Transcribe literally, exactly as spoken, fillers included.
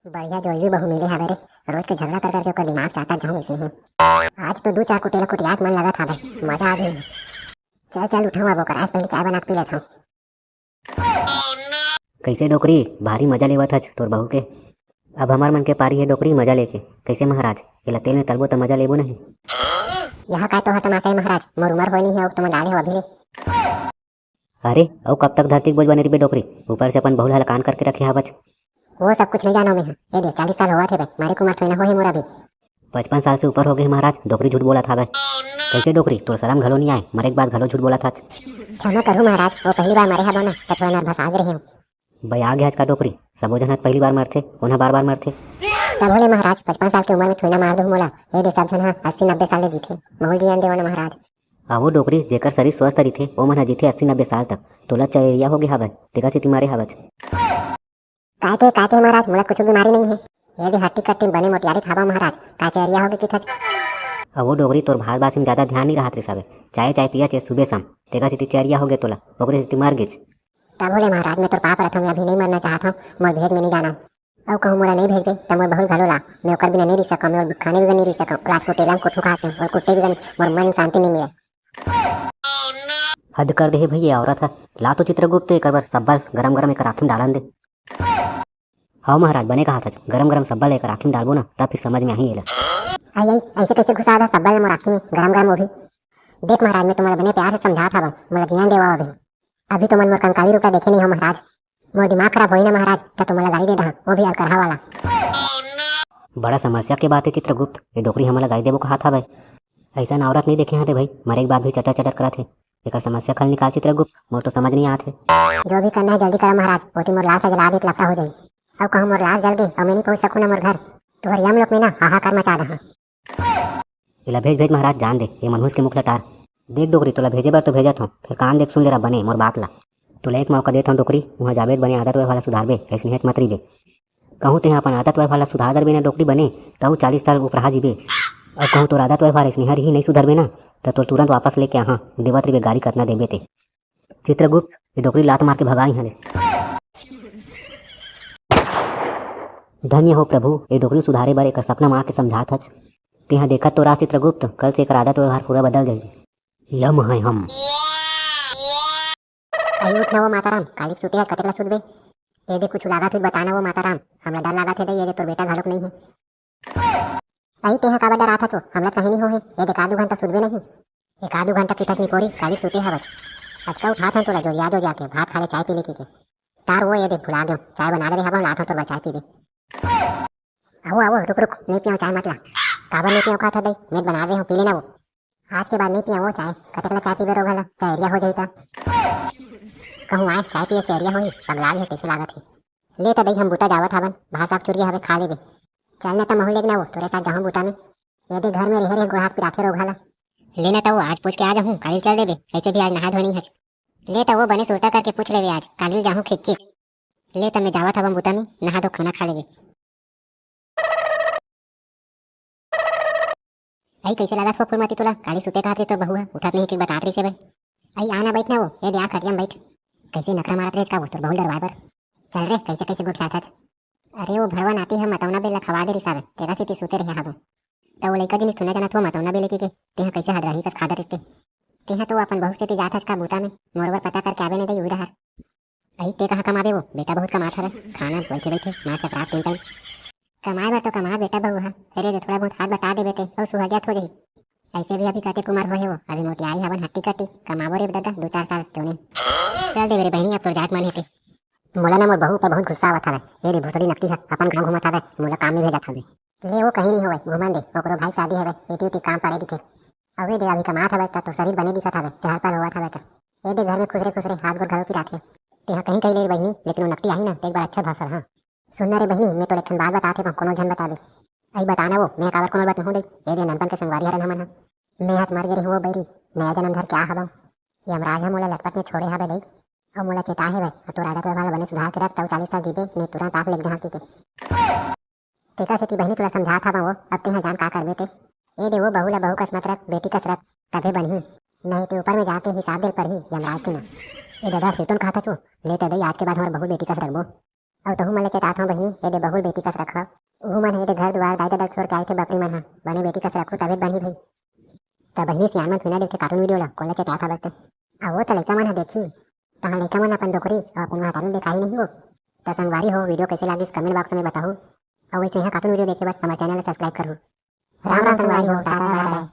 बढ़िया जोइवी बहू मिले हवे रे। रोज के झगड़ा कर करके ओकर दिमाग चाटा जाऊं इसने ही। आज तो दू चार कुटेला कुटियात मन लगत हवे, मजा आ जाही। चल चल उठाऊं अब ओकर, आज पहले चाय बना के पी लेत हूं। कैसे डोकरी, भारी मजा लेवत हच तोर बहू के। अब हमर मन के पारी हे डोकरी मजा लेके। कैसे महाराज, एला तेल में तलबो त मजा लेबो नहीं। यह का तोहर तमाशा है महाराज, मोर उम्र होय नहीं है, अब तो मैं डाले हो अभी। अरे, अउ कब तक धरती के बोझ बने रहिबे डोकरी? ऊपर से अपन बहू ल हलाकान करके रखे हवच। वो सब कुछ नहीं जानो मैं ह। ए दे, चालीस साल होवत हे बे, मरे के उम्र थोड़ी ना होहे मोर अभी। पचपन साल से ऊपर हो गए महाराज, डोकरी झूठ बोलत हवे। कैसे डोकरी, तोर शरम घलो नहीं आए, मरे के बाद घलो झूठ बोलत हच। क्षमा करू महाराज, वो पहली बार मरे हबो ना, त थोड़ा नर्वस आ गए रहे हूँ। बे आ गया आज का डोकरी, सबो झन ह पहली बार मरथे, कोन ह बार बार मरथे? तब होले महाराज, पचपन साल के उम्र में थोड़ी ना मार दू मोला। ए दे, सब झन ह अस्सी नब्बे साल ले जीथे, महू ल जियन देवा ना महाराज। आवो डोकरी, जेकर शरीर स्वस्थ रहिथे, ओ मन ह जीथे अस्सी नब्बे साल तक। तोला चयरिया हो गे हवय, तेकर सेती मारे हवच। काय के, काय के महाराज, मोला कुछु बीमारी नहीं है। ये दे हट्टी कट्टी बने मोटियारी थाबा महाराज, काय चयरिया हो गे किथच? आवो डोकरी, तोर भात बासी में ज्यादा ध्यान नहीं रहत रिस हवे। चाय, चाय पियत हे सुबह शाम, तेकर सेती चयरिया हो गे तोला, ओकरे सेती मर गेच। तब होले महाराज, मैं तोर पाँव परत हूँ, मैं अभी नहीं मरना चाहत हूँ, मोर भेज में नहीं जाना। अउ कहूँ मोला नहीं भेजबे, त मोर बहू घलो ला, मैं ओकर बिना नहीं रह सकूँ, मैं ओकर खाने बिना नहीं रह सकूँ, रात को टेला में कोठू खात हूँ, और कुत्ते बिना मोर मन शांति नहीं मिले। हद कर दे हे भई ये औरत ह। ला तो चित्रगुप्त एकर बर सब्बल गरम गरम एकर आँखी में डालन दे। हव महाराज, बने कहाथच, गरम गरम सब्बल एकर आँखी में डालबो ना, तब फिर समझ में आही एला। आई, आई, ऐसे कैसे घुसा दा सब्बल मोर आँखी में, गरम गरम वो भी। देख महाराज, मैं तुम्हारा बने प्यार से समझात हवं, मोला जियन देवा अभी। अभी तो मन मोर कंकाली रूप ला देखे नहीं हो महाराज। मोर दिमाग खराब होई ना महाराज, त तुम्हारा गाड़ी दे दहा, वो भी अलकरहा वाला। बड़ा समस्या के बात है चित्रगुप्त, ये डोकरी हमला गाड़ी देबो कहात हवय। ऐसा औरत नहीं देखे हते भाई, मरे के बाद भी चटर चटर करत हे। एकर समस्या का हल निकाल चित्रगुप्त, मोर तो समझ नहीं आत हे। जो भी करना है जल्दी करा महाराज, ओती मोर लाश ला जला दे त लफड़ा हो जाई। अउ कहूँ मोर लाश जल गे अउ मैं नहीं पहुँच सकूँ ना मोर घर, तुहर यमलोक में ना हाहाकार मचा दहा। एला भेज, भेज महाराज, जान दे, ये मनहूस के मुख ला टार। देख डोकरी, तोला भेजे बर तो भेजत हूँ, फिर कान देख सुन ले रहा बने मोर बात ला। तोला एक मौका देत हूँ डोकरी, उहाँ जाबे त बने आदत व्यवहार ला सुधारबे, ऐसने हेच मत रहिबे। कहूँ तेहा अपन आदत व्यवहार ला सुधार दरबे ना डोकरी बने, तहु चालीस साल उपराहा जीबे। अउ कहूँ तोर आदत व्यवहार ऐसने हर ही नहीं सुधरबे ना, त तोर तुरंत वापस लेके आहा, देवत रहिबे गारी कतना देबे ते। चित्रगुप्त, ये डोकरी लात मार के भगाई हले। धन्य हो प्रभु, ये डोकरी सुधारे बर एकर सपना माँ के समझात हच। तेहा देखत तो रह चित्रगुप्त, कल से एकर आदत व्यवहार पूरा बदल जाही। यम है हम। अई उठ ना वो माताराम, काली के सुते हस, कतेक ला सुतबे? ये दे कुछ लागत हुई बताना वो माताराम, हमला डर लागत हे दे, ये दे तोर बेटा घलोक नहीं है। अई तेहा काबर डरात हच वो, हमला कहीं नहीं हो है, ये दे का दू घंटा सुतबे नहीं? एक आध दू घंटा किथस निपोरी, काली के सुते हवस। अतका उठात हन तोला जोरिया जोरिया के, भात खा ले चाय पी ले के। तार वो ये दे भुला गेव, चाय बना ले रे हवं, लात हन तोर बर चाय पीबे। आवो, आवो, रुक, रुक, नहीं पियाव चाय मत ला। काबर नहीं पियाव कहत हस दई, मैं बना रहे हूँ, पी लेना वो। आज के बाद नहीं पियाव वो चाय, कतेक ला चाय पीबे रोगहा ला, डायरिया हो जाही त। कहूँ आए, चाय पिए से डायरिया होही, पगला गे हे, कैसे लागत हे। ले त दई, हम बुता जावत हावन, भात साग चुर गे हवे, खा लेबे। चल ना त महू लेग ना वो, तोरे साथ जाहूँ बुता में। ये दे घर में रहे रहे गोड़ हाथ पिराथे रोगहा ला। ले ना त वो, आज पूछ के आ जाहूँ, काली चल देबे, ऐसे भी आज नहा धोनी हस। ले त वो बने सुरता करके पूछ लेबे आज, काली जाहूँ खिच्ची। ले त मैं जावत हवं बुता में, नहा धो खाना खा लेबे। अई कैसे लागत हो फूलमती तोला? काली सुते कहत रहिस तोर बहू ह, उठत नहीं कि बतात रहिस हे बे। अई आ ना बैठ ना वो, ये दे आ खटिया में बैठ। कैसे नखरा मारत रहिस का वो तोर बहू ल डरवाए बर? चल रे, कैसे कैसे गोठियात हस। अरे वो भड़वा नाती ह मतौना बेल ला खवा दे रिहिस हवे, तेरा सेती सुते रहे हाबो। त वो लइका जिनिस थोना जानत हो मतौना बेल के, के तेहा कैसे हदराही कस खादर रिहिस ते। तेहा तो अपन बहू सेती जात हस का बूता में, मोर बर पता करके आबे नहीं दई उही डहर। अई ते कहाँ कमाबे वो, बेटा बहुत कमात हवे, खाना बइठे बइठे, ना चपरात तीन टाइम। कमाए बर तो कमा बेटा बहू हा, अरे दे थोड़ा बहुत हाथ बटा देबे ते, अउ सुहलियत हो जाही। ऐसे भी अभी कतेक उमर होहे वो, अभी मोटियाही हवन हट्टी कट्टी, कमाबो रे ददा, दू चार साल चोने। चल देबे रे बहिनी, अब तोर जात मन हे ते। मोला ना मोर बहू पे बहुत गुस्सा आवत हवे, ये रे भोसड़ी नकटी ह, अपन गाँव घूमत हवे, मोला काम में भेजत हवे। ले वो कहीं नहीं होवे, घूमन दे, ओकरो भाई शादी हवे, एती उती काम पड़े दिखे। अउ ये दे अभी कमात हवे, त तो शरीर बने दिखत हवे, चहल पहल होवत हवे त। ये दे घर में खुसरे खुसरे हाथ गोड़ घलो पिराथे। तेहा कहीं कही ले बहिनी, लेकिन वो नकटी आही ना, त एक बार अच्छा भाषण, हाँ। सुन ना रे बहिनी, मैं तोला एक ठन बात बतात हे, कोनो झन बताबे। अई बता ना वो, मैं काबर कोनो बताहूँ दई, ये दे ननपन के संगवारी हरन हमन ह। मैं हत मर गे रही वो बैरी, नया जन्म धर के आ हवं। यमराज ह मोला लटपट में छोड़े हवे दई, अउ मोला चेता हवे, अउ तोर आदत व्यवहार ला बने सुधार के रख, तउ चालीस साल जीबे, नहीं तुरंत आँख लेग जहाँ पी के। तेकर सेती बहिनी तोला समझात हवं वो, अब तेहा जान का करबे ते। ए दे वो बहू ला बहू कस मत रख, बेटी कस रख, तभे बनही। नहीं ते ऊपर में जाके हिसाब दे ल पड़ही यमराज के ना। ए ददा, सिरतोन कहत हच वो, ले त दई आज के बाद हमर बहू बेटी कस रखबो। अउ तहू मन ल चेतात हंव बहिनी, ए दे बहुल बेटी कस रखव। उहू मन ह ए दे घर दुवार दाई ददा छोड़ के आए थे बपरी मन ह, बने बेटी कस रखू तभे बनही भई। त बहिनी सियान मन बिना देखे कार्टून वीडियो ला कोला चेतात हवस ते। अउ वो त लइका मन ह देखी, तहां लइका मन अपन डोकरी अउ अपन महतारी देखाही नहीं वो। त संगवारी हो, वीडियो कैसे लागिस कमेंट बॉक्स में बताहू। अउ वैसे यहाँ कार्टून वीडियो देखे बर हमारे चैनल ला सब्सक्राइब करहू। राम राम संगवारी हो, टाटा बाय बाय।